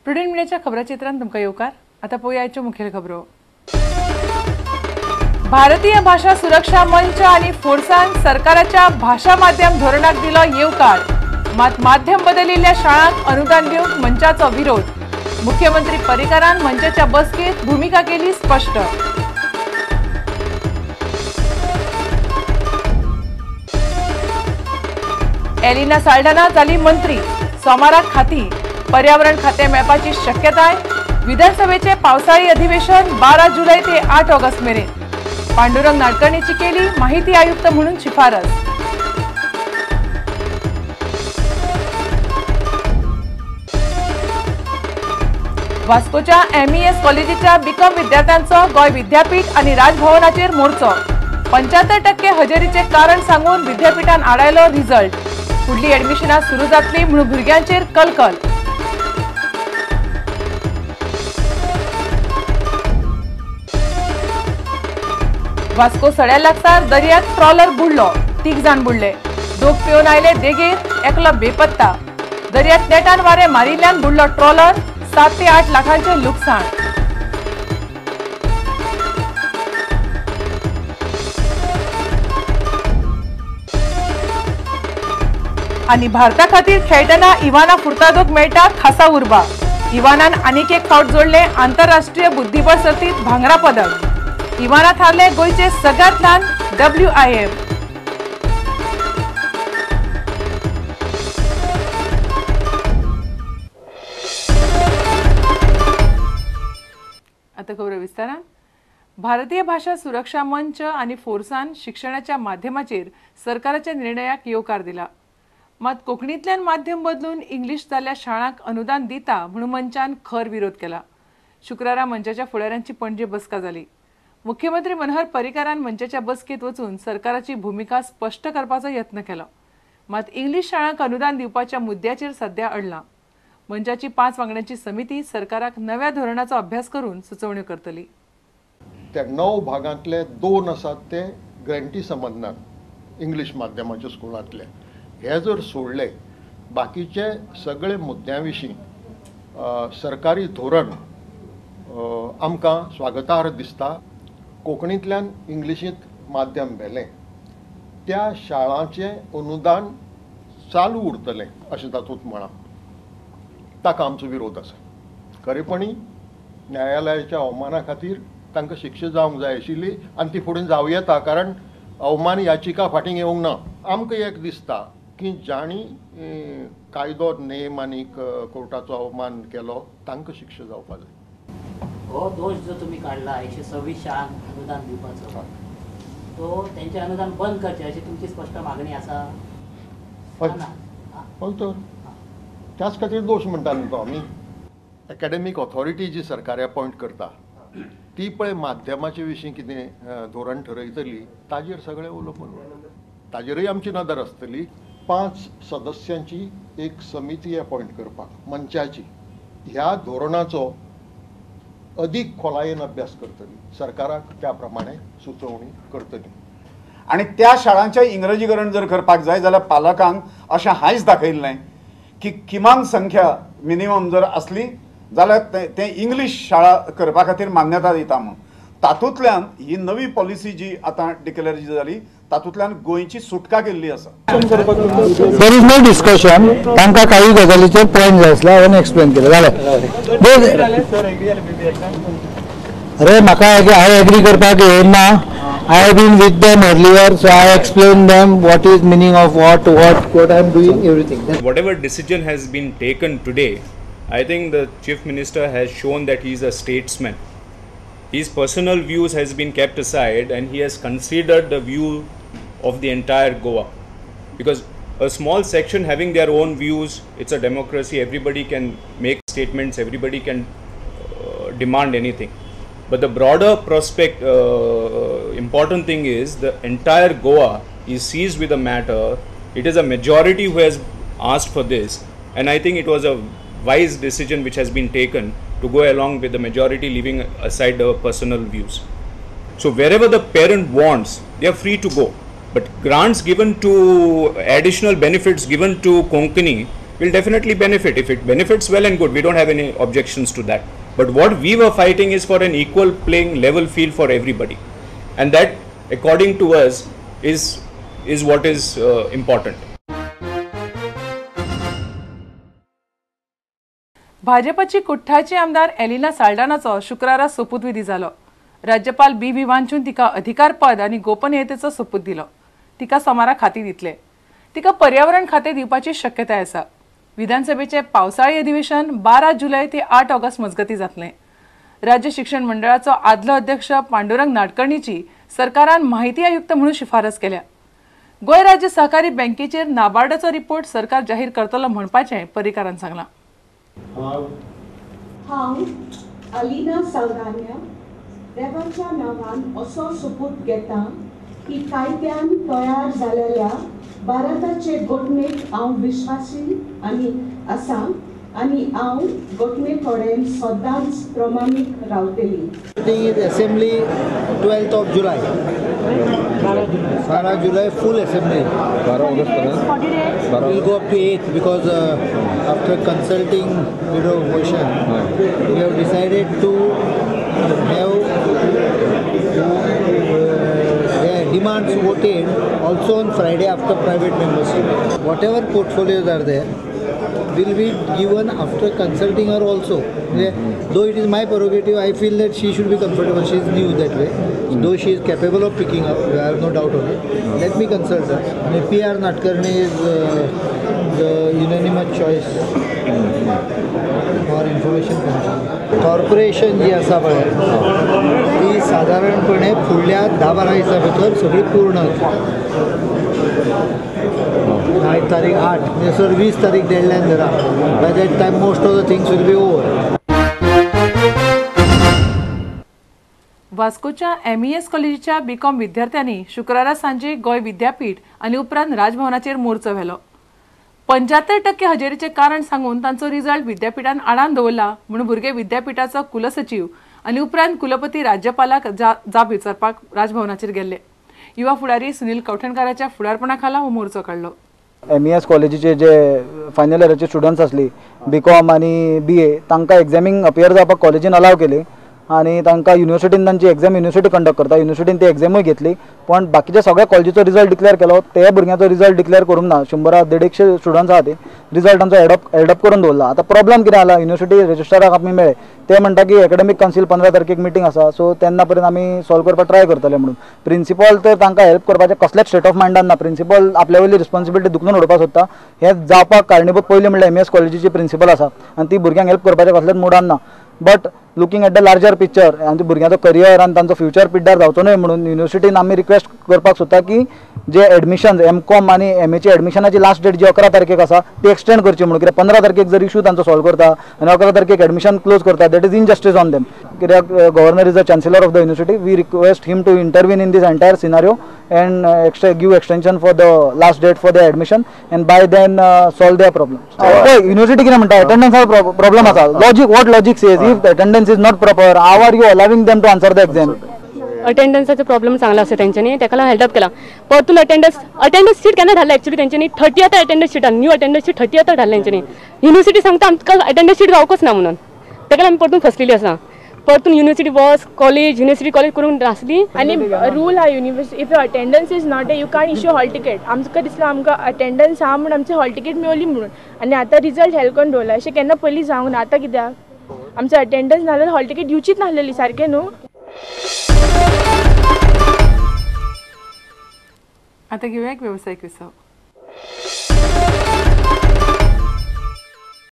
Prudent मिडियाच्या खबराचित्रांत तुमकां येवकार. आतां पळोवया आयच्यो मुखेल खबरो. भारतीय भाषा सुरक्षा मंच आनी फोर्सान सरकाराच्या भाषा माध्यम धोरणाक दिलो येवकार. मात माध्यम बदलिल्ल्या शाळांक अनुदान दिवंक मंचाचो विरोध. मुख्यमंत्री पर्रीकारान मंचाच्या बसकेत भूमिका केली स्पष्ट. एलिना साल्डाना जाली मंत्री. सोमाराक खाती पर्यावरण खाते मेळपाची शक्यताय. विधानसभेचे पावसाळी अधिवेशन 12 जुलै ते 8 ऑगस्ट मेरेन. पांडुरंग नाडकर्णीची केली माहिती आयुक्त म्हणून शिफारस. वास्कोच्या एमईएस कॉलेजीच्या बीकॉम विद्यार्थ्यांचो गोंय विद्यापीठ आनी राजभवनाचेर मोर्चो. 75% हजेरीचे कारण सांगून विद्यापीठान आडायलो रिझल्ट. फुडली ऍडमिशनां सुरू जातली म्हणून भुरग्यांचेर कलकल. वास्को सड्या लागसार दर्यात ट्रॉलर बुडलो. 3 जाण बुडले. दोग पेवन आयले देगेर, एकलो बेपत्ता. दर्यात नेटान वारे मारिल्ल्यान बुडलो ट्रॉलर. 7 ते 8 लाखांचे लुकसाण. आनी भारता खातीर खेळटना इव्हाना फुर्तादोक मेळटा खासा उर्बा. इव्हानान आनीक एक फावट जोडले आंतरराष्ट्रीय बुद्धिबळ सर्तीत भांगरा पदक. इव्हाना थारले गोंयचे सगळ्यांत ल्हान WIM. आता खबर विस्तारान. भारतीय भाषा सुरक्षा मंच आनी फोर्सान शिक्षणाच्या माध्यमाचेर सरकाराच्या निर्णयाक येवकार दिला. मात कोंकणींतल्यान माध्यम बदलून इंग्लीश जाल्ल्या शाळांक अनुदान दिता म्हणून मंचान खर विरोध केला. शुक्रारा मंचाच्या फुडाऱ्यांची पणजे बसका जाली. मुख्यमंत्री मनोहर पर्रीकारान मंचाच्या बसकेत वचून सरकाराची भूमिका स्पष्ट करपाचो यत्न केलो. मात इंग्लीश शाळांक अनुदान दिवपाच्या मुद्द्याचेर सध्या अडला. मंचाची 5 वांगड्यांची समिती सरकाराक नव्या धोरणाचो अभ्यास करून सुचोवण्यो करतली. त्या 9 भागांतले 2 आसात ते ग्रँटी समजनात इंग्लीश माध्यमाच्या स्कुलांतले. हे जर सोडले बाकीचे सगळे मुद्द्यां विशीं सरकारी धोरण आमकां स्वागतार्ह दिसता. कोंकणींतल्यान इंग्लिशींत माध्यम व्हेलें त्या शाळांचें अनुदान चालू उरतलें अशें तातूंत म्हळां. ताका आमचो विरोध आसा. खरेपणी न्यायालयाच्या अवमाना खातीर तांकां शिक्षा जावंक जाय आशिल्ली आनी ती फुडें जावं येता, कारण अवमान याचिका फाटीं घेवंक ना. आमकां एक दिसता की जांणी कायदो नेम आनी कोर्टाचो अवमान केलो तांकां शिक्षा जावपाक जाय. हो दोश जो तुमी काडला 126 शाळांक अनुदान दिवपाचो, तो तेंचें अनुदान बंद करचें अशी तुमची स्पश्ट मागणी आसा? हय तर त्याच खातीर दोश म्हणटा न्हू तो आमी. एकाडेमीक ऑथॉरिटी जी सरकार अपॉयंट करता ती पळय माध्यमाचे विशीं कितें धोरण ठरयतली ताजेर सगळें अवलंबून उरता. ताजेरय आमची नदर आसतली. 5 सदस्यांची एक समिती अपॉयंट करपाक मंचाची ह्या धोरणाचो अदीक खोलायेन अभ्यास करतली, सरकाराक त्या प्रमाणे सुचोवणी करतली. आनी त्या शाळांचें इंग्रजीकरण जर करपाक जाय जाल्यार पालकांक अशें हांयस दाखयल्लें की किमान संख्या मिनिमम जर आसली जाल्यार तें इंग्लीश शाळा करपा खातीर मान्यता दिता म्हूण. तातूंतल्यान ही नवी पॉलिसी जी आतां डिक्लेअर जी जाली तातूंतल्यान गोंयची सुटका केल्ली आसा. There is no discussion. तांकां काही गजालीचेर पॉयंट जाय आसले हांवें एक्सप्लेन केलें जालें. अरे म्हाका हांव एग्री करपाक येना. I have been with them earlier, so I explain them what is meaning of what what I am doing, everything. Whatever decision has been taken today, I think the Chief Minister has shown that he is a statesman. His personal views has been kept aside and he has considered the view of the entire Goa. Because a small section having their own views, it's a democracy, everybody can make statements, everybody can demand anything. But the broader prospect, important thing is the entire Goa is seized with the matter. It is a majority who has asked for this, and I think it was a wise decision which has been taken to go along with the majority, leaving aside the personal views. So wherever the parent wants, they are free to go. But grants given to, additional benefits given to Konkani will definitely benefit. If it benefits, well and good, we don't have any objections to that. But what we were fighting is for an equal playing level field for everybody, and that, according to us, is what is important. भाजपाची कुठ्ठाचे आमदार Elina साल्डानाचो शुक्रारा सोपूतविधी जालो. राज्यपाल बी V वांचून तिका अधिकारपद आनी गोपनीयतेचो सोपूत दिलो. तिका सोमारा खाती दितले. तिका पर्यावरण खातें दिवपाची शक्यताय आसा. विधानसभेचें पावसाळी अधिवेशन 12 जुलय ते 8 ऑगस्ट मजगतीं जातलें. राज्य शिक्षण मंडळाचो आदलो अध्यक्ष पांडुरंग नाडकर्णीची सरकारान माहिती आयुक्त म्हणून शिफारस केल्या. गोंय राज्य सहकारी बँकेचेर नाबार्डाचो रिपोर्ट सरकार जाहीर करतलो म्हणपाचें पर्रीकारान सांगलां. हांव अलिना साल्दान्या देवाच्या नांवान असो सोपूत घेता की कायद्यान तयार जालेल्या भारताचे घटनेक हांव विश्वासी आनी आसा आनी हांव घटने कडेन सदांच प्रमाणीक रावतली. Assembly 12th of July, 12 July full assembly. 12 August will go up to 8th because after consulting Widow Bhushan, we have decided to have their demands voted also on Friday after private membership. Whatever portfolios are there will be given after consulting her also. Though it is my prerogative, I feel that she should be comfortable. She is new that way. Though she is capable of picking up, I have no doubt on it. Let me consult her. P.R. Nadkarni is the unanimous choice for Information Commission. Corporation जी आसा पळय ती सादारणपणे फुडल्या 10-12 दिसां भितर सगळी पूर्ण जातली. 8 तारीख 8 म्हणजे सर 20 तारीख डेडलायन धरा. By that time most of the things will be over. वास्कोच्या MES कॉलेजीच्या बीकॉम विद्यार्थ्यांनी शुक्रारा सांजे गोंय विद्यापीठ आनी उपरांत राजभवनाचेर मोर्चो व्हेलो. 75% हजेरीचें कारण सांगून तांचो रिजल्ट विद्यापीठान आडान दवरला म्हणून भुरगे विद्यापीठाचो कुलसचीव आनी उपरांत कुलपती राज्यपालाक जाप विचारपाक राजभवनाचेर गेल्ले. युवा फुडारी सुनील कवठणकाराच्या फुडारपणा खाला हो मोर्चो काडलो. MES कॉलेजीचे जे फायनल इयराचे स्टुडंट्स आसली बीकॉम आनी BA तांकां एग्जामींक अपियर जावपाक कॉलेजीन अलाव केली आनी तांकां युनिवर्सिटीन तांची एग्जाम युनिवर्सिटी कंडक्ट करता. युनिवर्सिटीन ती एग्जामूय घेतली, पण बाकीच्या सगळ्या कॉलेजीचो रिजल्ट डिक्लेअर केलो. ते भुरग्यांचो रिजल्ट डिक्लेअर करूंक ना. 100-150 स्टुडंट्स आहा ते रिजल्ट तांचो एडॉप्ट करून दवरला. आतां प्रॉब्लम कितें जाला, युनिवर्सिटी रजिस्ट्राराक आमी मेळ्ळे, ते म्हणटा की एकेडमीक कावन्सील 15 तारखेक मिटींग आसा, सो तेन्ना पर्यंत आमी सॉल्व करपाक ट्राय करतले म्हणून. प्रिंसिपल तर तांकां हेल्प करपाचें कसल्याच स्टेट ऑफ मायंडान ना. प्रिंसिपल आपल्या वयली रिस्पॉन्सिबिलिटी दुखलून उडोवपाक सोदता. हें जावपाक कारणीभूत पयलीं म्हणल्यार MES कॉलेजीची प्रिंसिपल आसा आनी ती भुरग्यांक हेल्प करपाचें कसल्याच मुडान ना. But looking at the larger picture आनी भुरग्यांचो करियर आनी तांचो फ्युचर पिड्ड्यार जावचो न्हय म्हणून युनिवर्सिटीन आमी रिक्वेस्ट करपाक सोदता की जे एडमिशन MCom आनी MAची एडमिशनाची लास्ट डेट जी 11 तारखेक आसा ती एक्सटेंड करची म्हणून. कित्याक 15 तारखेक जर इशू तांचो सॉल्व करता आनी 11 तारखेक एडमिशन क्लोज करता, that is injustice on them. कित्याक governor is the chancellor of the university. We request him to intervene in this entire scenario and give extension for the last date for the admission and by then solve their problem. University कितें म्हणटा, अटेंडन्सा problem आसा. Logic, what logic says, if attendance is not proper, how are you allowing them to answer the exam? अटेंडन्साचो problem चांगला आसा तेंच्यांनी, ताका लागून held up केला. परतून अटेंडन्स शीट केन्ना धाडला एक्चुअली तेंच्यांनी 30th attendance sheet, new attendance sheet 30th धाडला तेंच्यांनी. युनिवर्सिटी सांगता आमकां अटेंडन्स शीट गावकच ना म्हणून, ताका लागून आमी परतून फसलेली आसा. परतून युनिवर्सिटी बस कॉलेज युनिवर्सिटी कॉलेज करून आसली. आनी रूल आहा university, if your attendance is not you can't issue hall ticket. आमकां दिसलां आमकां अटेंडन्स आहा म्हणून आमची हॉल टिकेट मेवली म्हणून, आनी आतां रिजल्ट हेल्प करून दवरला. अशें केन्ना पयलीं जावंक ना. आतां कित्याक आमचो अटेंडन्स नाल्यार हॉल टिकेट दिवचीच नासलेली सारकें न्हू. आतां घेवया एक वेवसायीक विसव.